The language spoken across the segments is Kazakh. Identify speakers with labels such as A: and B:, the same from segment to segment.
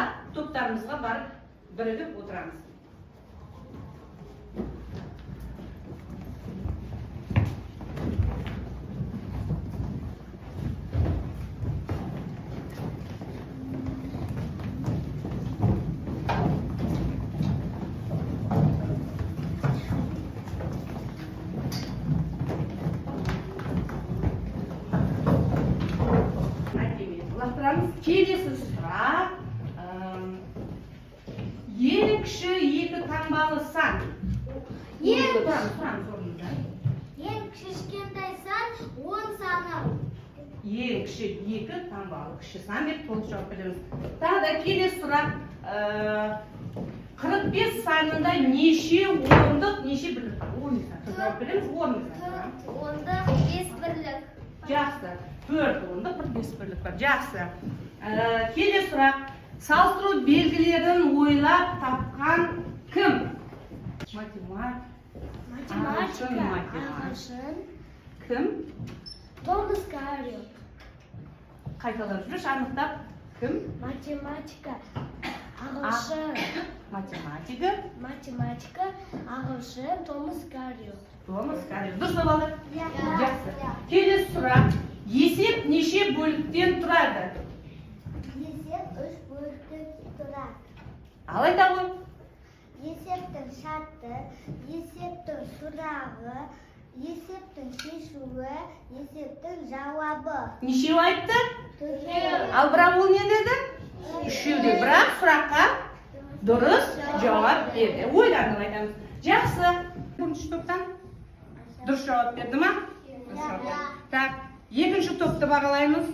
A: Ал топтарымызға барып бірігіп отырамыз. Әкеме лақтырамыз. Келесі сұрақ. Ең кіші екі таңбалы сан.
B: Ең-
A: Тұрамыз орнымызда.
B: Ең кішкентай сан 10 саны.
A: Ең кіші екі таңбалы кіші сан деп толық жауап береміз. Тағы да келесі сұрақ. 45 санында неше ондық, неше бірлік бар? Орнымыздан тұрып жауап береміз. Орнымыздан тұрамыз.
B: 4 ондық, 5 бірлік.
A: Жақсы. 4 ондық, бір бес бірлік бар. Жақсы. Келесі сұрақ. Салыстыру белгілерін ойлап тапқан кім? Математик.
B: Математика,
A: Ағылшын математик.
B: ағылшын.
A: Кім?
B: Томас Каррио.
A: Қайталап жүрші, анықтап. Кім?
B: Математика, ағылшын.
A: Математика.
B: Математика, ағылшын Томас Каррио.
A: Томас Каррио. Дұрыс па, балалар?
B: Иә.
A: Жақсы. Келесі сұрақ. Есеп неше бөліктен тұрады?
B: Есеп үш бөліктен тұрады.
A: Ал айта ғой.
B: Есептің шарты, есептің сұрағы, есептің шешуі, есептің жауабы.
A: Нешеу айтты?
B: Төртеу.
A: Ал бірақ ол не деді? Үшеу деді. Бірақ сұраққа дұрыс жауап берді. Ойланып айтамыз. Жақсы. Бірінші топтан дұрыс жауап берді ма? Дұрыс жауап берді. Так, екінші топты бағалаймыз.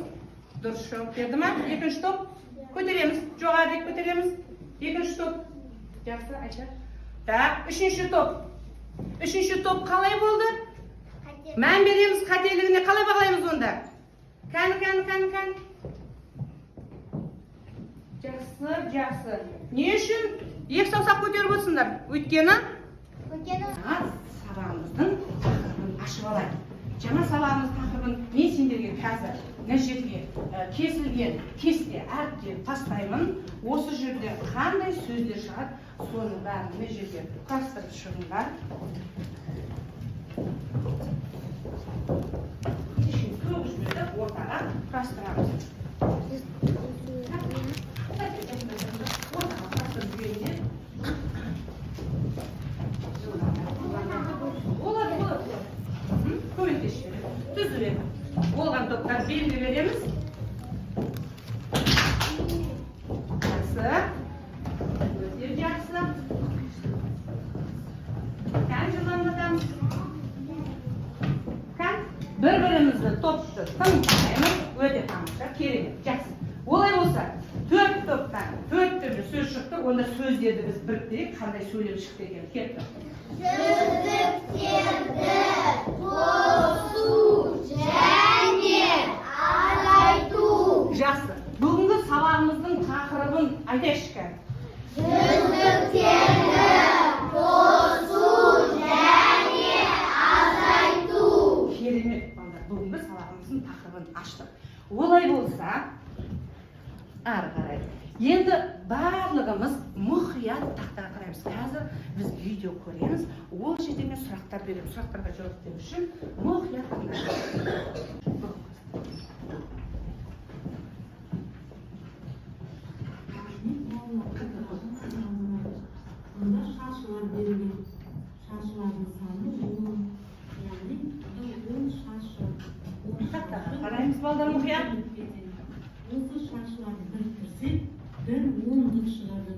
A: Дұрыс жауап берді ма? Екінші топ көтереміз. Жоғары көтереміз. Екінші топ. Жақсы, Айша. Так, үшінші топ. Үшінші топ қалай болды? Мән береміз қателігіне, қалай бағалаймыз онда? Кәні, кәні, кәні, кәні. Жақсы, жақсы. Не үшін екі саусақ көтеріп отырсыңдар? Өйткені жаңа сабағымыздың тақырыбын ашып алайық. Жаңа сабағымыздың тақырыбын мен сендерге қазір мына жерге кесілген кесте әріптер тастаймын. Осы жерде қандай сөздер шығады, соның бәрін мына жерге құрастырып шығыңдар. Ішін төгіп жіберіп ортаға құрастырамыз. Ортаға құрастырып жібергенде болады, болады, болады. Көмектесіп жібереді. Түзіледі. Болған топтар белгі береміз. Жақсы. Өте жақсы. Кән жылдамдатамыз. Кән бір-бірімізді топты тыңдаймыз. Өте тамаша, керемет, жақсы. Олай болса, төрт топтан төрт түрлі сөз шықты. Онда сөздерді біз біріктірейік, қандай сөйлем шықты екен. Кетті.
B: Сөздіктерді қосу және азайту.
A: Жақсы. Бүгінгі сабағымыздың тақырыбын айтайықшы кәні.
B: Сөздіктерді қосу және азайту.
A: Керемет, балалар. Бүгінгі сабағымыздың тақырыбын аштық. Олай болса, ары қарай. Енді барлығымыз мұқият тақтаға қараймыз. Қазір біз видео көреміз. Ол жерде мен сұрақтар беремін. Сұрақтарға жауап беру үшін мұқият тыңдаңыз.
C: Мұнда шаршылар берілген. Шаршылардың саны 10, яғни 10 шаршы.
A: Тақтаға қараймыз, балалар, мұқият.
C: Осы шаршыларды біріктірсек, бір ондық шығады.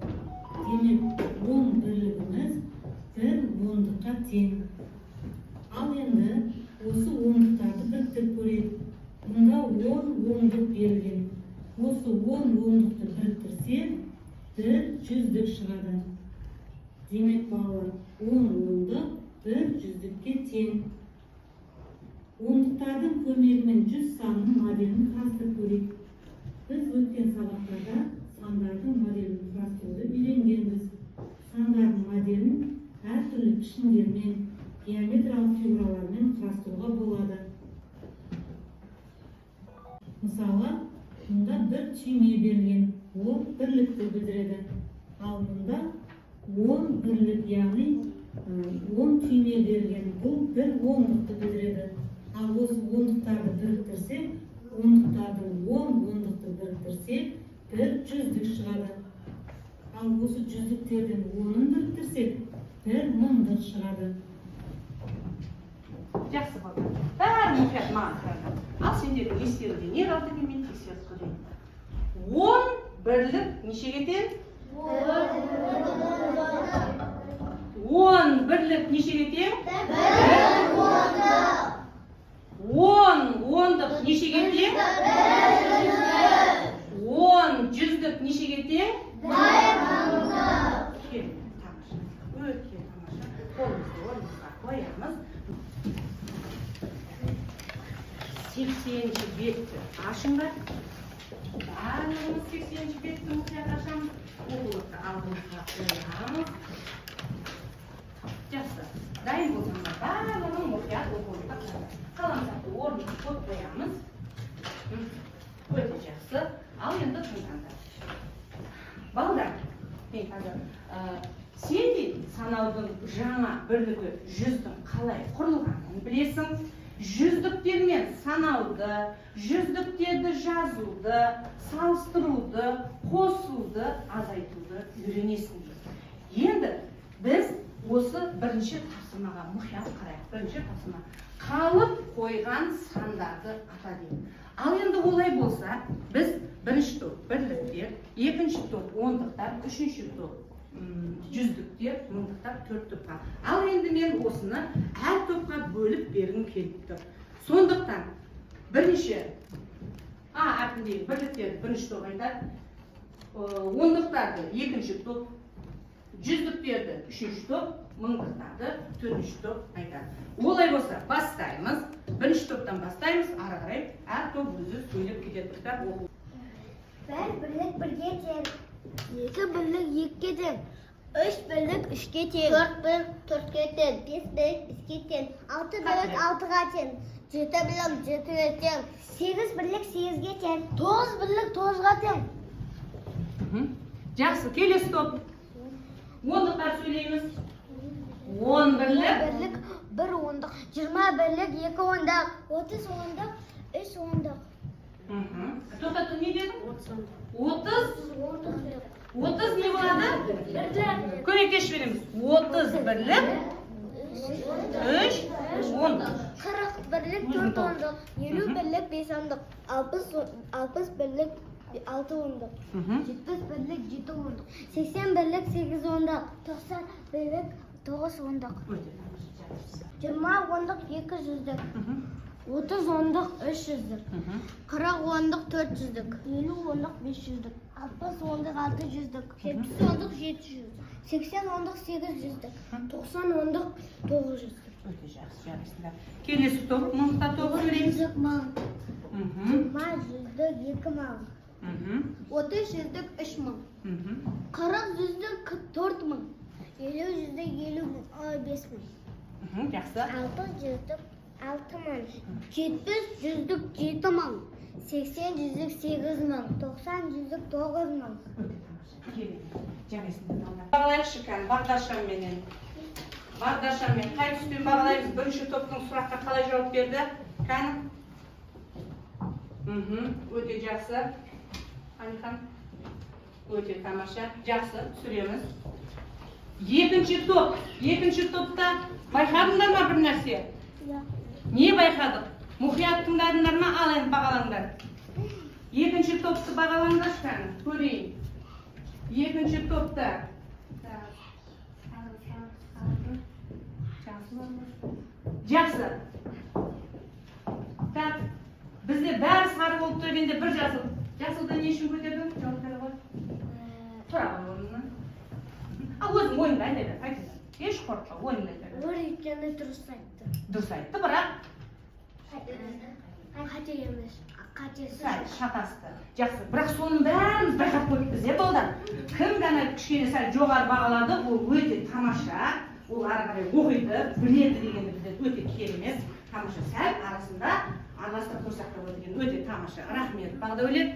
C: Демек, 10 бірлігіміз бір ондыққа тең. Ал енді осы ондықтарды біріктіріп көрейік. Мұнда 10 ондық берілген. Осы 10 ондықты біріктірсек, бір жүздік шығады. Демек, балалар, 10 ондық бір жүздікке тең. Ондықтардың көмегімен 100 санының моделін құрастырып көрейік. Біз өткен сабақтарда сандардың моделін құрастыруды үйренгенбіз. Сандардың моделін әртүрлі пішіндермен, геометриялық фигуралармен құрастыруға болады. Мысалы, мұнда бір түйме берілген, ол бір бірлікті білдіреді. Ал мұнда 10 бірлік, яғни 10 түйме берілген, бұл бір ондықты білдіреді. Ал осы ондықтарды біріктірсек, ондықтардың 10 ондықты біріктірсек, бір жүздік шығады. Ал осы жүздіктерден 10-ын біріктірсек, бір мыңдық шығады.
A: Жақсы, балалар, бәрі мұқият маған қараңдар. Ал сендердің естеріңде не қалды екен, мен тексеріп көрейін. 10 бірлік нешеге тең? 10 бірлік нешеге тең? 10 ондық нешеге тең? 10 жүздік нешеге тең? Керемет, тамаша, өте тамаша. Қолымызды орнымызға қоямыз. 80-ші бетті ашыңдар. Барлығымыз 80-ші бетті мұқият ашамыз. Оқулықты алдымызға қоямыз. Жақсы, дайын болсаңдар, барлығың мұқият оқулыққа қараңдар. Қаламсапты орнына қойып қоямыз. Өте жақсы. Ал енді тыңдаңдар, балдар. Мен қазір сен де санаудың жаңа бірлігі жүздің қалай құрылғанын білесің. Жүздіктермен санауды, жүздіктерді жазуды, салыстыруды, қосуды, азайтуды үйренесің. Енді біз осы бірінші тапсырмаға мұқият қарайық. Бірінші тапсырма: қалып қойған сандарды ата дейді. Ал енді олай болса, біз бірінші топ бірліктер, екінші топ ондықтар, үшінші топ жүздіктер, мыңдықтар, төрт топқа. Ал енді мен осыны әр топқа бөліп бергім келіп тұр. Сондықтан бірінші а әрпіндегі бірліктерді бірінші топ айтады, ондықтарды екінші топ, жүздіктерді үшінші топ, мыңдықтарды төртінші топ айтады. Олай болса, бастаймыз. Бірінші топтан бастаймыз, ары қарай әр топ өзі сөйлеп кетеді. Кітап оқу.
B: Бір бірлік бірге тең. Екі бірлік екіге тең. Үш бірлік үшке тең. Төрт бірлік төртке тең. Бес бірлік беске тең. Алты бірлік алтыға тең. Жеті бірлік жетіге тең. Сегіз бірлік сегізге тең. Тоғыз бірлік тоғызға тең.
A: Жақсы, келесі топ. Ондықтар сөйлейміз. 10 бірлік.
B: Бірлік бір ондық. 20 бірлік екі ондық. 30 ондық үш ондық.
A: Тоқтат, не дедің? 30.
B: Ондық.
A: 30 не болады?
B: Бірлік.
A: Көмектесіп жібереміз. 30 бірлік үш ондық.
B: 40 бірлік төрт ондық. 50 бірлік бес ондық. 60 бірлік алты ондық. 70 бірлік жеті ондық. 80 бірлік сегіз ондық. 90 бірлік тоғыз ондық.
A: Өте тамаша, жақсы.
B: 20 ондық екі жүздік. 30 ондық үш жүздік. 40 ондық төрт жүздік. 50 ондық бес жүздік. 60 ондық алты жүздік. 70 ондық жеті жүздік. 80 ондық сегіз жүздік. 90 ондық тоғыз жүздік.
A: Өте жақсы, жарайсыңдар. Келесі топ, мыңдықтар тобы сөйлейміз.
B: Жүздік мың. 20 жүздік екі мың. 30 жүздік үш мың. 40 жүздік төрт мың. 50 жүздік 55 мың.
A: Жақсы.
B: 60 жүздік алты мың. 70 жүздік жеті мың. 80 жүздік сегіз мың. 90 жүздік тоғыз мың.
A: Өте тамаша, керемет, жарайсыңдар, балалар. Бағалайықшы кәні бағдаршамменен. Бағдаршаммен қай түспен бағалаймыз? Бірінші топтың сұраққа қалай жауап берді, кәні? Өте жақсы, Анихан, өте тамаша. Жақсы, түсіреміз. Екінші топ. Екінші топта байқадыңдар ма бір нәрсе?
B: Иә.
A: Не байқадық? Мұқият тыңдадыңдар ма? Ал енді бағалаңдар. Екінші топты бағалаңдаршы, кәні, көрейін. Екінші топта. Так, сары, сары, сары. Жасыл бар ма? Жақсы. Так, бізде бәрі сары болып тұр енді, бір жасыл. Жасылды не үшін көтердің? Жауап бере ғой. Тұра ғой орнынан. Ал өзің ойыңды айта бер, айта бер. Еш қорықпа, ойыңды айта бер.
B: Олар өйткені дұрыс айтты.
A: Дұрыс айтты, бірақ
B: Қате емес. Қатесі
A: сәл шатасты. Жақсы, бірақ соның бәрін байқап көріппіз, иә, балдар? Кім ғана кішкене сәл жоғары бағалады, ол өте тамаша. Ол ары қарай оқиды, біледі дегенді біледі. Өте керемет, тамаша. Сәл арасында араластырып қойсақ та болады екен. Өте тамаша. Рахмет, Бағдәулет.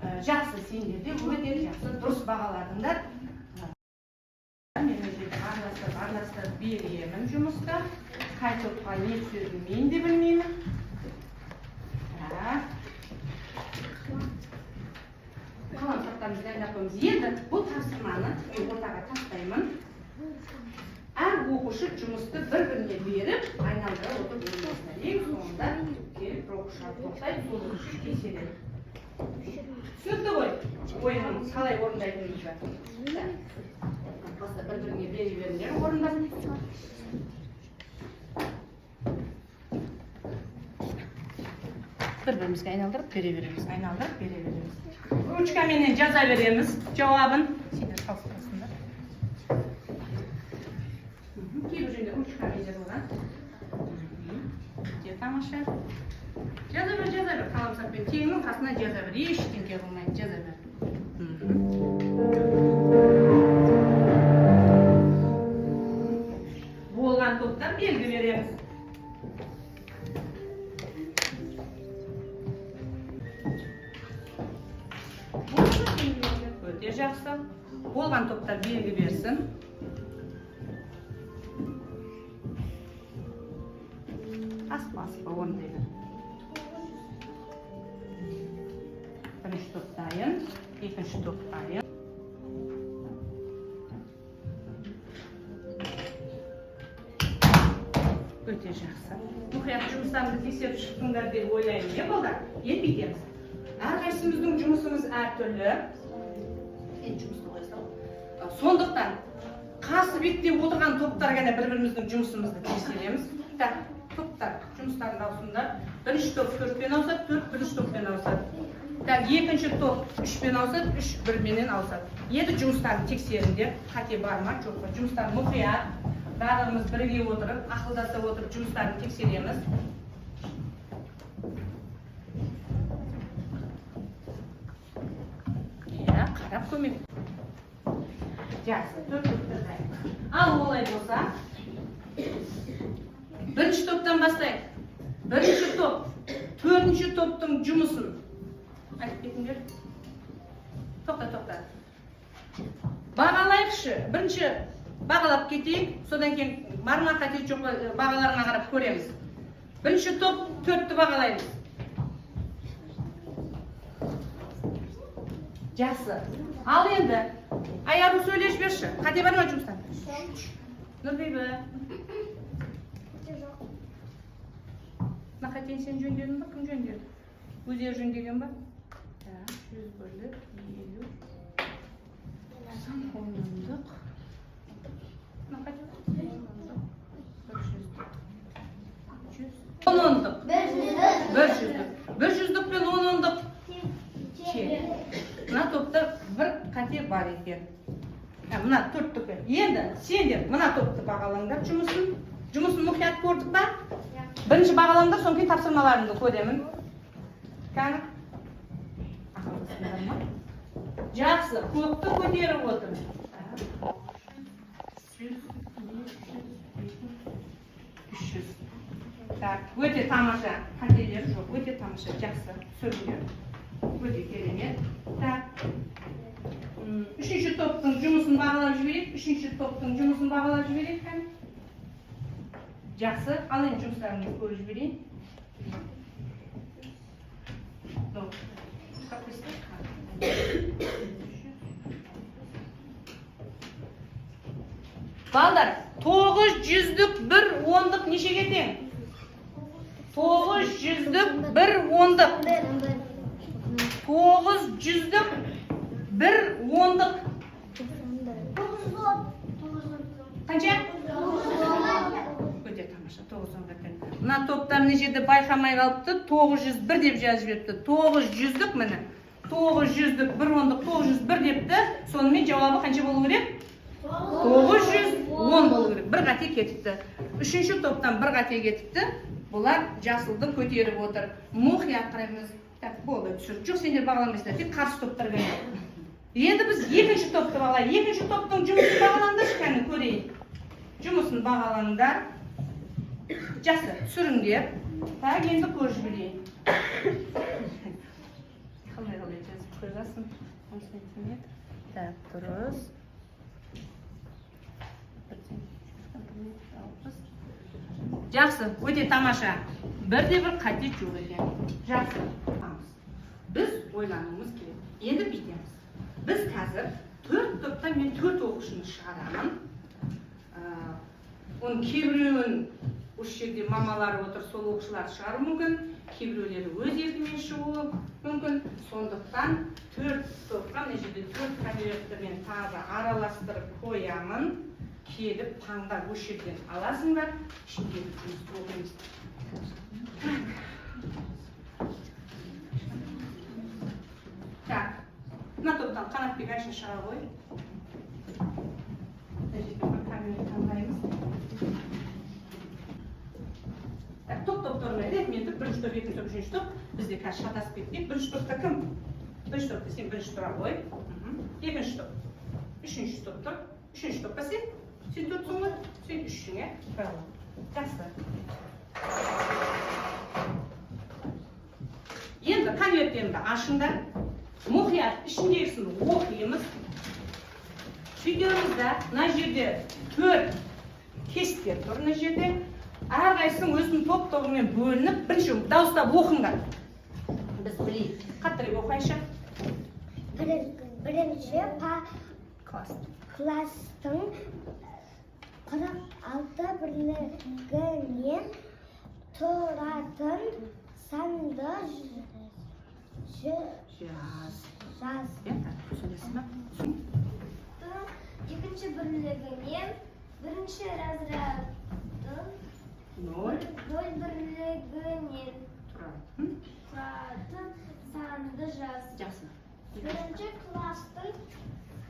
A: Жақсы, сендер де өте жақсы, дұрыс бағаладыңдар. Мен мына жерде араластырып араластырып беремін жұмысты. Қай топқа не түсетінін мен де білмеймін. Так. Қаламсаптарымызды дайындап қоямыз. Енді бұл тапсырманы мен ортаға тастаймын. Әр оқушы жұмысты бір біріне беріп, айналдыра отырып орындайсыңдар. Ең соңында келіп бір оқушы тоқтайды, сол оқушы тексереді. Түсінікті ғой ойынның қалай орындайтынымызды. Баста бір біріне бере беріңдер орындап. Бір бірімізге айналдырып бере береміз, айналдырып бере береміз. Ручкаменен жаза береміз жауабын. Сендер салыстырасыңдар. Кейбір жерде ручкамен жазылған. Өте тамаша. Жаза бер, жаза бер, қаламсаппен теңнің қасына жаза бер, ештеңке қылмайды, жаза бер. Болған топтан белгі береміз. Өте жақсы. Болған топтар белгі берсін. Аспа, аспа, орындай бер. Бірінші топ дайын, екінші топ дайын. Өте жақсы. Мұқият жұмыстарымды тексеріп шықтыңдар деп ойлаймын, иә, балдар? Енді бүйтеміз. Әрқайсымыздың жұмысымыз әртүрлі. Енді жұмысты қоя салып. Сондықтан қарсы бетте отырған топтар ғана бір-біріміздің жұмысымызды тексереміз. Так, топтар жұмыстарын ауысыңдар. Бірінші топ төртпен ауысады, төрт бірінші топпен ауысады. Так, екінші топ үшпен ауысады, үш бірменен ауысады. Енді жұмыстарын тексеріңдер, қате бар ма, жоқ па? Жұмыстарын мұқият, барлығымыз бірге отырып, ақылдаса отырып жұмыстарын тексереміз. Иә, қарап көмек. Жақсы, төрт топтар дайын. Ал олай болса, бірінші топтан бастайық. Бірінші топ, төртінші топтың жұмысын айтып кетіңдер. Тоқта, тоқта. Бағалайықшы. Бірінші бағалап кетейік, содан кейін бар ма қате жоқ па, бағаларына қарап көреміз. Бірінші топ төртті бағалаймыз. Жақсы. Ал енді Аяру сөйлеп жіберші. Қате бар ма жұмыста? Нұрбибі. Мына қатені сен жөндедің ба? Кім жөндеді? Өздері жөндеген ба? Так, жүз бірлік, елу. Тоқсан ондық. Мына қате бар? Бір жүздік. Жүз. Он ондық. Бір жүздік. Бір жүздік пен он ондық. Тең. Мына топта бір қате бар екен. Мына төрттікі. Енді сендер мына топты бағалаңдар жұмысын. Жұмысын мұқият көрдік па? Бірінші бағалаңдар, содан кейін тапсырмаларыңды көремін. Кәні? Ақылдысыңдар ма? Жақсы, көкті көтеріп отыр. Жүз, екі жүз, үш жүз. Так, өте тамаша. Қателері жоқ, өте тамаша. Жақсы, түсіріңдер. Өте керемет. Так. Үшінші топтың жұмысын бағалап жіберейік. Үшінші топтың жұмысын бағалап жіберейік, кәні. Жақсы, ал енді жұмыстарыңызды көріп жіберейін. Балдар, тоғыз жүздік бір ондық нешеге тең? Тоғыз жүздік бір ондық. Тоғыз жүздік бір ондық. Қанша? Өте тамаша, тоғыз онға тең. Мына топтар мына жерде байқамай қалыпты, тоғыз жүз бір деп жазып жіберіпті. Тоғыз жүздік міне. Тоғыз жүздік бір ондық тоғыз жүз бір депті. Сонымен жауабы қанша болу керек? Тоғыз жүз он болу керек. Бір қате кетіпті. Үшінші топтан бір қате кетіпті. Бұлар жасылды көтеріп отыр. Мұқият қараймыз. Так, болды, түсір. Жоқ, сендер бағаламайсыңдар, тек қарсы топтар ғана. Енді біз екінші топты бағалайық. Екінші топтың жұмысын бағалаңдаршы, кәні көрейін. Жұмысын бағалаңдар. Жақсы, түсіріңдер. Так, енді көріп жіберейін. Қалай қалай жазып. Жазасың. 10 сантиметр. Так, дұрыс. Бірден 60. Жақсы, өте тамаша. Бірде бір қате жоқ екен. Жақсы. Біз ойлануымыз керек. Енді бүйтеміз. Біз қазір төрт топтан мен төрт оқушыны шығарамын. Оның кейбіреуін осы жерде мамалары отыр, сол оқушылар шығаруы мүмкін, кейбіреулері өз еркімен шығуы мүмкін. Сондықтан төрт топқа мына жерде төрт конвертті мен тағы араластырып қоямын. Келіп таңдап осы жерден аласыңдар, ішіндегі жұмысты оқимыз. Так, мына топтан Қанатбек, Айша шыға ғой. Мына жерден бір конверт таңдаймыз. Так, топ-топтарына ретімен бірінші топ, екінші топ, үшінші топ. Бізде қазір шатасып кетпейік. Бірінші топта кім? Бірінші топта сен бірінші тұра ғой. Екінші топ. Үшінші топ тұр. Үшінші топта сен. Сен төртсің ғой. Сен үшсің, иә? Тұра ғой. Жақсы. Енді конверттеріңді ашыңдар. Мұқият ішіндегісін оқимыз. Сөйтеміз да, мына жерде төрт кесте тұр мына жерде. Әрқайсысың өзінің топ-тобымен бөлініп, бірінші дауыстап оқыңдар. Біз білейік. Қаттырақ оқы, Айша.
B: Бірінші
A: Класс.
B: Класстың 46 бірлігінен тұратын санды
A: Жаз.
B: Жаз.
A: Иә, так, сөйлесің ба?
B: Екінші бірлігінен бірінші разрядтың
A: 0
B: нөл бірлігінен
A: тұратын.
B: Тұратын санды жаз.
A: Жақсы.
B: Бірінші класстың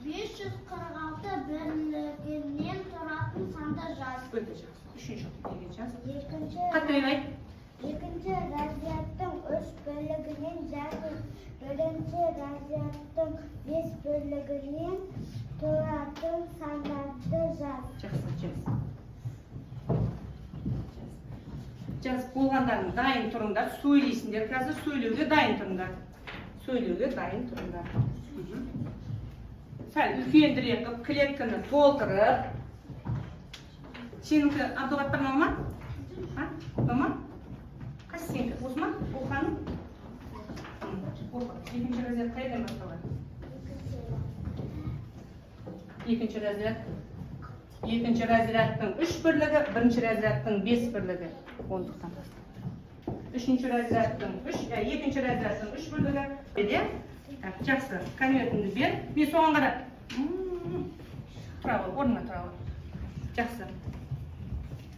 B: 546 бірлігінен тұратын санды жаз.
A: Өте жақсы. Үшінші неге жаз?
B: Екінші
A: Қаттырақ айт.
B: Екінші разрядтың үш бірлігінен және бірінші разрядтың бес бірлігінен тұратын сандарды жаз.
A: Жақсы, жаз. Жаз болғандарың дайын тұрыңдар, сөйлейсіңдер қазір, сөйлеуге дайын тұрыңдар. Сөйлеуге дайын тұрыңдар. Сәл үлкендірек қылып клетканы толтырып. Сенікі Абдуғаппар мынау ма? А? Мынау ма? Қайсы сенікі? Осы ма? Оқығаның? Оқы. Екінші разряд қайдан басталады? Екінші разряд. Екінші разрядтың үш бірлігі, бірінші разрядтың бес бірлігі. Ондықтан басталады. Үшінші разрядтың үш, екінші разрядтың үш бірлігі. Де? Так, жақсы. Конвертіңді бер. Мен соған қарап. Тұра ғой, орнына тұра ғой. Жақсы.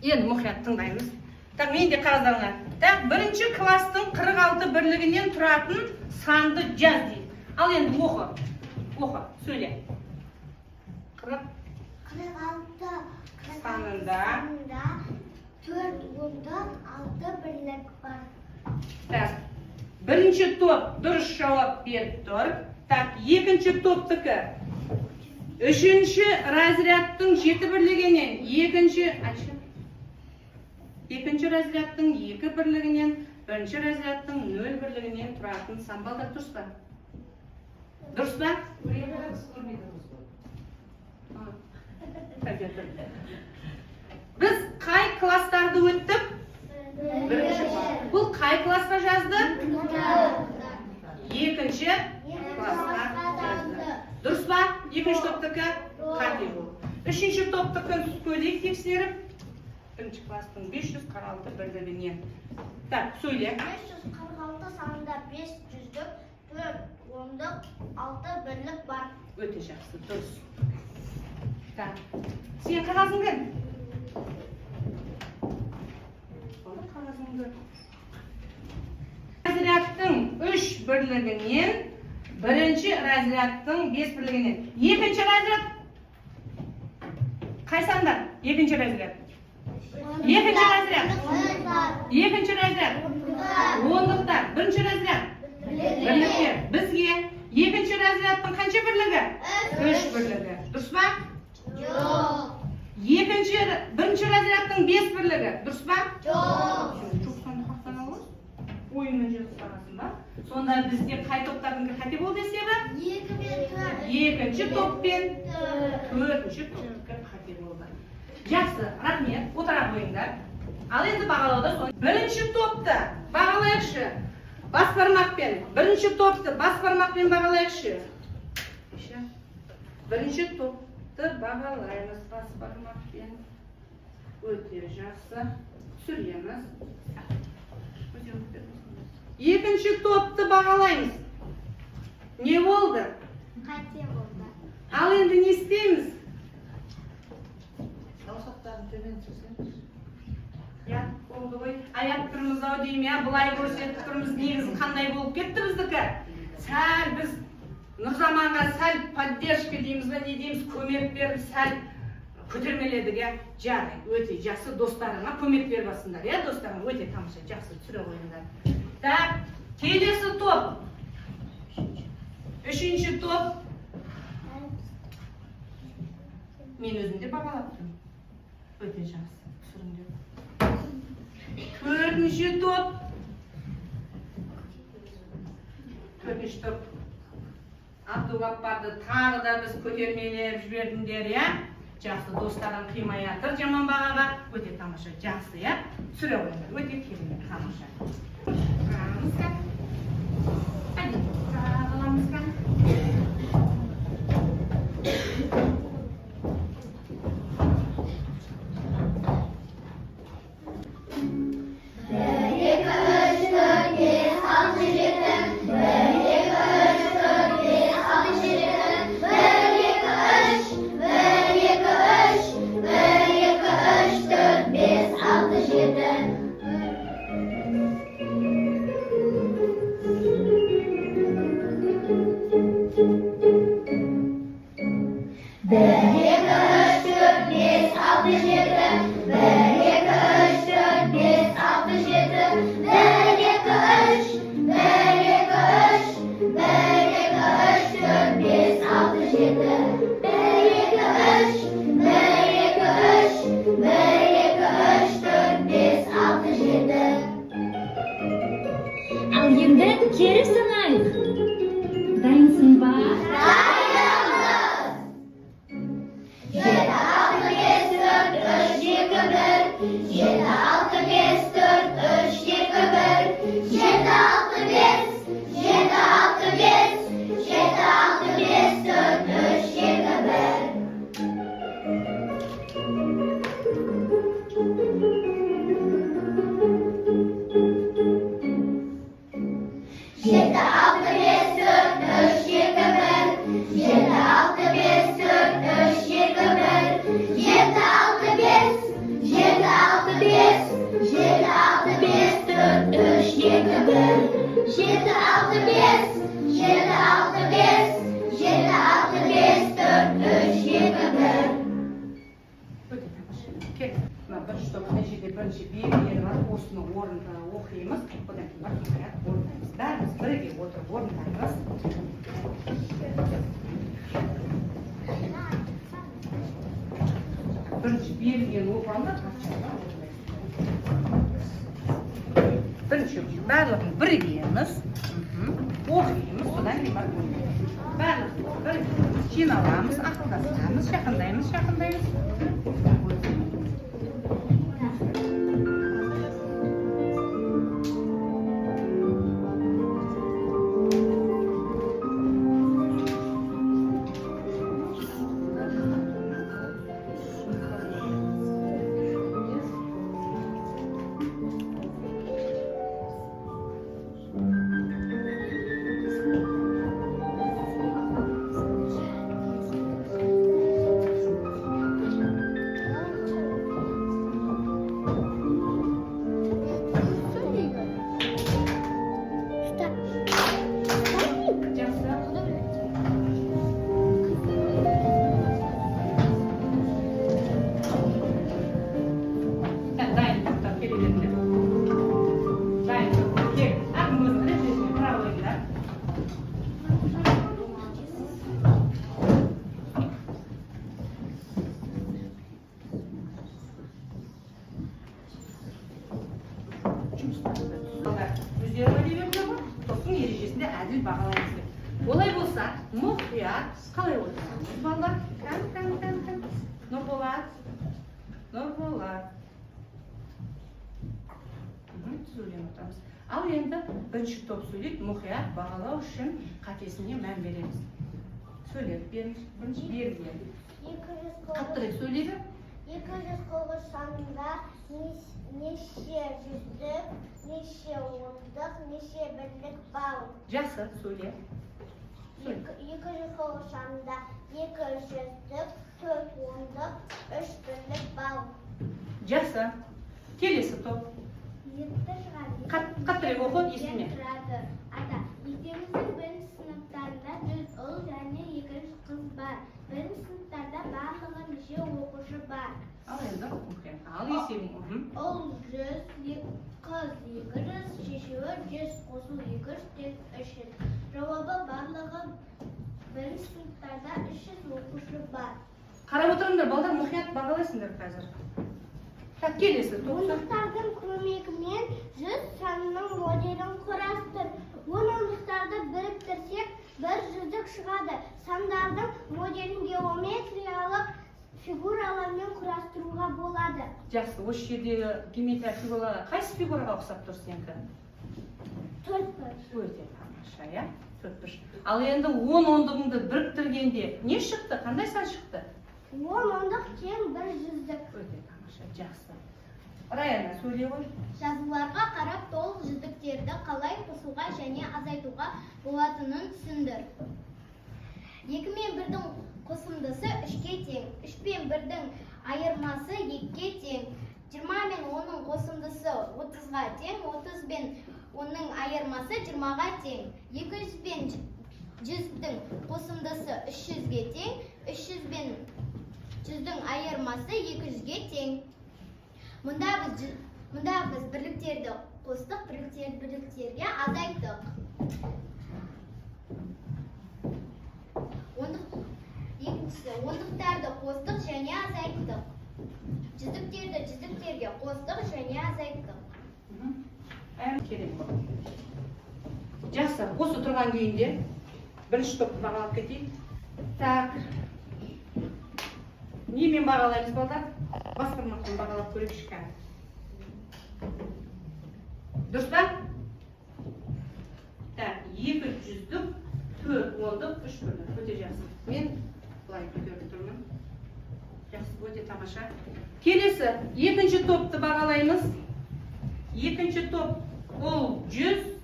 A: Енді мұқият тыңдаймыз. Так, мен де қағаздарыңа. Так, бірінші класстың 46 бірлігінен тұратын санды жаз дейді. Ал енді оқы. Оқы, сөйле. 40
B: 46
A: санында
B: санында төрт ондық алты бірлік бар.
A: Так, бірінші топ дұрыс жауап беріп тұр. Так, екінші топтікі. Үшінші разрядтың жеті бірлігінен, екінші, айтшы. Екінші разрядтың екі бірлігінен, бірінші разрядтың нөл бірлігінен тұратын сан. Балдар, дұрыс па? Дұрыс па? Біз қай класстарды өттік? Бірінші класс. Бұл қай классқа жазды? Екінші классқа жазды. Дұрыс па? Екінші топтікі қате болды. Үшінші топтікін көрейік тексеріп. Бірінші класстың 546 бірлігінен. Так, сөйле.
B: 546 санында бес жүздік, төрт ондық, алты бірлік бар.
A: Өте жақсы, дұрыс. Так, сен қағазың кім? Болды қағазыңды. Разрядтың үш бірлігінен, бірінші разрядтың бес бірлігінен. Екінші разряд қай сандар? Екінші разряд. Екінші разряд. Екінші разряд. Ондықтар. Бірінші разряд. Бірліктер. Бізге екінші разрядтың қанша бірлігі? Үш бірлігі. Дұрыс па?
B: Жоқ.
A: Бірінші разрядтың бес бірлігі. Дұрыс па?
B: Жоқ.
A: Жоқ санды қаяқтан аласың? Ойыңнан жазып саласың ба? Сонда бізде қай топтардың қате болды есебі?
B: Екі мен төрт.
A: Екінші топ пен
B: Төрт.
A: төртінші топтікі қате болды. Жақсы, рахмет, отыра қойыңдар. Ал енді бағалауда сон. Бірінші топты бағалайықшы. Бас бармақпен. Бірінші топты бас бармақпен бағалайықшы. Бірінші топты бағалаймыз бас бармақпен. Өте жақсы. Түсіреміз. Екінші топты бағалаймыз. Не болды?
B: Қате болды.
A: Ал енді не істейміз?
D: Саусақтарын төмен түсірсеңіз.
A: Иә, болды ғой. Аяп тұрмыз ау деймін, иә, былай көрсетіп тұрмыз. Негізі қандай болып кетті біздікі? Сәл біз Нұрзаманға сәл поддержка дейміз ба, не дейміз, көмек беріп сәл көтермеледік, иә. Жарайды, өте жақсы, достарыңа көмек беріп алсыңдар, иә, достарың өте тамаша, жақсы түсіре қойыңдар. Так, келесі топ. Үшінші топ. Мен өзім де бағалап тұрмын. Өте жақсы, түсіріңдер. Төртінші топ. Төртінші топ. Абдуғаппарды тағы да біз көтермелеп жібердіңдер, иә? Жақсы, достарың қимай жатыр жаман бағаға. Өте тамаша, жақсы, иә? Түсіре қойыңдар, өте керемет, тамаша. Тұрамыз кән. Әне, тағы аламыз кән.
B: Бір, екі, үш, төрт, бес, алты, жеті. Бір, екі, үш, төрт, бес, алты, жеті. Бір, екі, үш, бір, екі, үш, бір, екі, үш, төрт, бес, алты, жеті. Бір, екі, үш, төрт, бес, алты, жеті. Бір, екі, үш, төрт, бес, алты, жеті. Бір, екі, үш, бір, екі, үш, бір, екі, үш, төрт, бес, алты, жеті. Бір, екі, үш, бір, екі, үш, бір, екі, үш, төрт, бес, алты, жеті.
E: Ал енді кері санайық. Дайынсың ба?
B: Дайынбыз! Жеті, алты, бес, төрт, үш, екі, бір. Жеті, алты, бес, төрт, үш, екі, бір. Жеті, алты, бес, жеті, алты, бес, жеті, алты, бес, төрт, үш, екі, бір. Жеті, алты, бес, төрт, үш, екі, бір. Жеті, алты, бес, төрт, үш, екі, бір. Жеті, алты, бес, жеті, алты, бес, жеті, алты, бес, төрт, үш, екі, бір. Жеті, алты, бес, жеті, алты, бес, жеті, алты, бес, төрт, үш, екі, бір.
A: Өте тамаша. Кел. Мына бірінші топ мына жерде бірінші белгілері бар. Осыны орында оқимыз. Одан кейін барып хикаят орындаймыз. Бәріміз бірге отырып орындаймыз. Бірінші берілген оқып алыңдар, бірінші барлығын бірігеміз, оқимыз, содан кейін барып орындаймыз. Барлығын бірігеміз, жиналамыз, ақылдасамыз, жақындаймыз, жақындаймыз. бағалаймыз деп. Олай болса, мұқият қалай отырамыз, балалар? Кән, кән, кән, кән. Нұрболат, Нұрболат. Түзулен отырамыз. Ал енді бірінші топ сөйлейді, мұқият бағалау үшін қатесіне мән береміз. Сөйлеп беріңіз, бірінші берілген.
B: 209.
A: Қаттырақ сөйлейді.
B: 209 санында неше жүздік, неше ондық, неше бірлік бар?
A: Жақсы, сөйле. Сөйле.
B: 209 санында екі жүздік, төрт ондық, үш бірлік бар.
A: Жақсы. Келесі топ.
B: Жеті шығады.
A: Қаттырақ оқы, естіме.
B: Тұрады. Ата, мектебіміздің бірінші сыныптарында 100 ұл және 200 қыз бар. Бірінші сыныптарда барлығы неше оқушы бар?
A: Ал енді мұқият. Ал есебің.
B: Ұл 100, қыз 200, шешуі 100 қосу 200 тең 300. Жауабы: барлығы бірінші сыныптарда 300 оқушы бар.
A: Қарап отырыңдар, балдар, мұқият бағалайсыңдар қазір. Так, келесі топ.
B: Ондықтардың көмегімен 100 санының моделін құрастыр. 10 ондықтарды біріктірсек, бір жүздік шығады. Сандардың моделін геометриялық фигуралармен құрастыруға болады.
A: Жақсы, осы жердегі геометрия фигуралары қайсы фигураға ұқсап тұр сенікі?
B: Төртбұрыш.
A: Өте тамаша, иә? Төртбұрыш. Ал енді 10 ондығыңды біріктіргенде не шықты? Қандай сан шықты?
B: 10 ондық тең бір жүздік.
A: Өте тамаша, жақсы. Раяна, сөйлей ғой.
B: Жазуларға қарап, толық жүздіктерді қалай қосуға және азайтуға болатынын түсіндір. Екі мен бірдің қосындысы үшке тең. Үш пен бірдің айырмасы екіге тең. 20 мен 10-ның қосындысы 30-ға тең. 30 бен 10-ның айырмасы 20-ға тең. 200 бен 100-дің қосындысы 300-ге тең. 300 бен 100-дің айырмасы 200-ге тең. Мұнда біз бірліктерді қостық, бірліктерді бірліктерге азайттық. Ондық, екіншісі, ондықтарды қостық және азайттық. Жүздіктерді жүздіктерге қостық және азайттық.
A: Керек. Жақсы, осы тұрған күйінде бірінші топты бағалап кетейік. Так. Немен бағалаймыз, балдар? Бас бармақпен бағалап көрейікші кәні. Дұрыс па? Так, екі жүздік, төрт ондық, үш бірлік. Өте жақсы. Мен былай көтеріп тұрмын. Жақсы, өте тамаша. Келесі, екінші топты бағалаймыз. Екінші топ ол 100,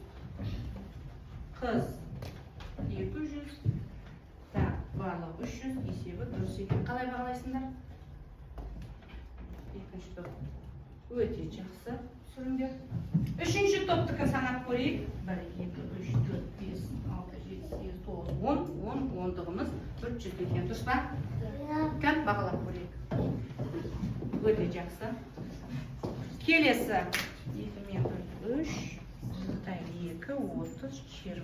A: қыз 200, так, барлығы 300, есебі дұрыс екен. Қалай бағалайсыңдар? Екінші топ. Өте жақсы түсіріңдер. Үшінші топтікін санап көрейік. 1, 2, 3, 4, 5, 6, 7, 8, 9, 10. 10 ондығымыз бір жүз екен. Дұрыс па? Кән, бағалап көрейік. Өте жақсы. Келесі. 2 мен 1, 3, так, 2, 30, 20,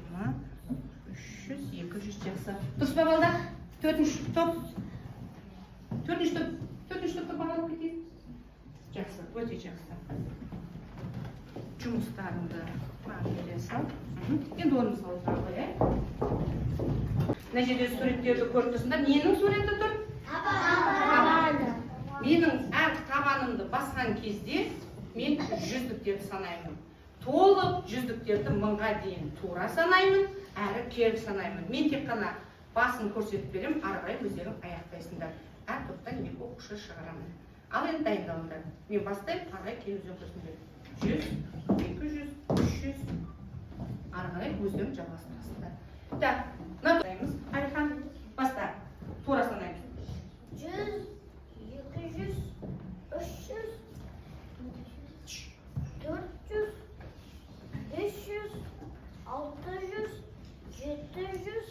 A: 300, 200, жақсы. Дұрыс па, балдар? Төртінші топ. Төртінші топ. Төртінші топты бағалап кетейік. Жақсы, өте жақсы. Жұмыстарыңды маған бере сал. Енді орнымызға отыра қояйық. Мына жерде суреттерді көріп тұрсыңдар. Ненің суреті тұр? Менің әр табанымды басқан кезде мен жүздіктерді санаймын. Толық жүздіктерді 1000-ға дейін тура санаймын, әрі кері санаймын. Мен тек қана басын көрсетіп беремін, ары қарай өздерің аяқтайсыңдар. Әр топтан екі оқушы шығарамын. Ал енді дайындалыңдар. Мен бастаймын, ары қарай кейін өздерің көрсеңдер. 100, 200, 300, ары қарай өздерің жалғастырасыңдар. Так, мына Әлихан, баста. Тура санаймыз.
B: 100, 200, 300, 400, 500, 600, 700,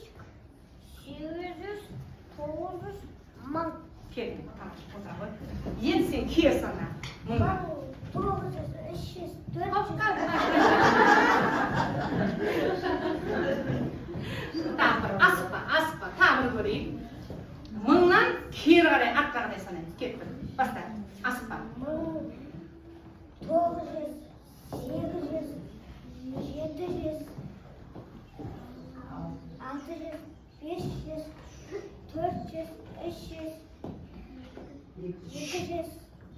B: 800, 900, 1000.
A: Келін, тамаша, отыра ғой. Енді сен кері сана. 1000-ға.
B: 900, 300, 400.
A: Тағы бір, асықпа, асықпа, тағы бір көрейік. 1000-нан кері қарай, артқа қарай санаймыз. Кеттік. Баста, асықпа.
B: 1900, 800, 700,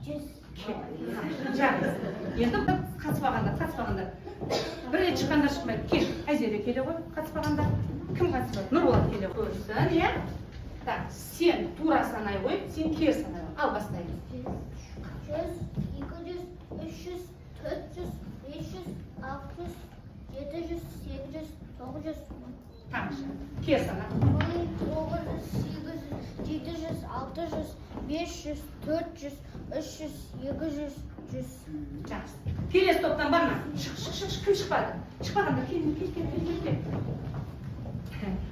B: 100.
A: Жақсы. Енді қатыспағандар. Бір рет шыққандар шықпайды. Кел, Айзере, келе ғой, қатыспағандар. Кім қатыспады? Нұрболат келе ғой. Көрсін, иә? Так, сен тура санай ғой, сен кері санай ғой. Ал, бастаймыз.
B: 100, 200, 300, 400, 500, 600, 700, 800, 900.
A: Тамаша. Кері сана.
B: 1900, 800, 700, 600, 500, 400, 300, 200, 100.
A: Жақсы. Келесі топтан бар ма? Шық, шық, шық, шық. Кім шықпады? Шықпағандар кел, кел, кел, кел, кел, кел.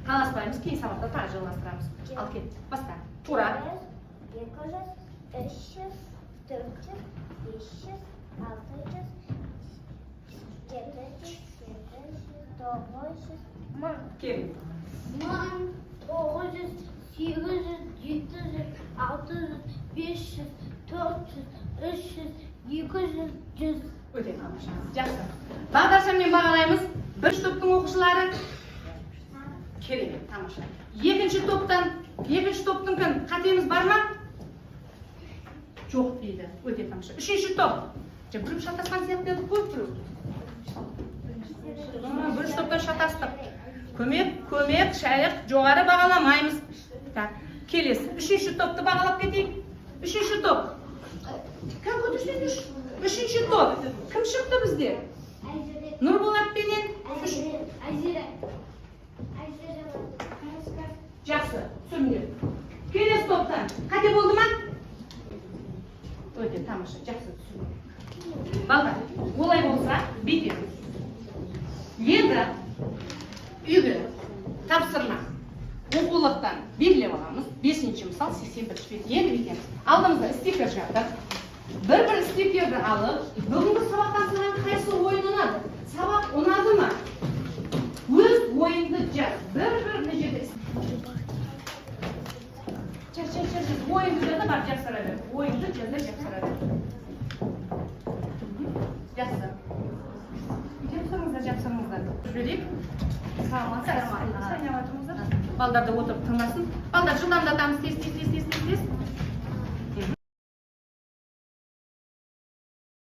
A: Таласпаймыз, кейін сабақта тағы жалғастырамыз. Ал, кел, баста. Тура.
B: 200, 300, 400, 500, 600, 700, 800, 900, 1000.
A: Кел.
B: 1900, 800, 700, 600, 500, 400, 300, 200, 100.
A: Өте тамаша. Жақсы. Бағдаршаммен бағалаймыз. Бірінші топтың оқушылары. Керемет, тамаша. Екінші топтан, екінші топтың кім? Қатеміз бар ма? Жоқ дейді. Өте тамаша. Үшінші топ. Жаңа біреу шатасқан сияқты едік қой, біреу. Бірінші топтан шатастық. Көмек, көмек, шайық, жоғары бағаламаймыз. Так, келесі. Үшінші топты бағалап кетейік. Үшінші топ. Кім көтерсеңізші? Үшінші топ. Кім шықты бізде? Нұрболат пенен үш.
B: Айзере. Айзере.
A: Жақсы, түсіріңдер. Келесі топтан қате болды ма? Өте тамаша, жақсы түсіріңдер. Балдар, олай болса, бүйтеміз. Енді үйге тапсырма оқулықтан белгілеп аламыз. Бесінші мысал, 81-бет. Енді бүйтеміз. Алдымызда стикер жатыр. Бір-бір стикерді алып, бүгінгі сабақтан саған қайсы ойын ұнады? Сабақ ұнады ма? Өз ойыңды жаз. Бір-бір мына жерде жаз, жаз, жаз, жаз. Ойыңды жаз да барып жапсыра бер. Ойыңды жаз да жапсыра бер. Жақсы. Жапсырыңыздар, жапсырыңыздар. Жіберейік. Саламатсыздар. Балдар да отырып тыңдасын. Балдар, жылдамдатамыз, тез, тез.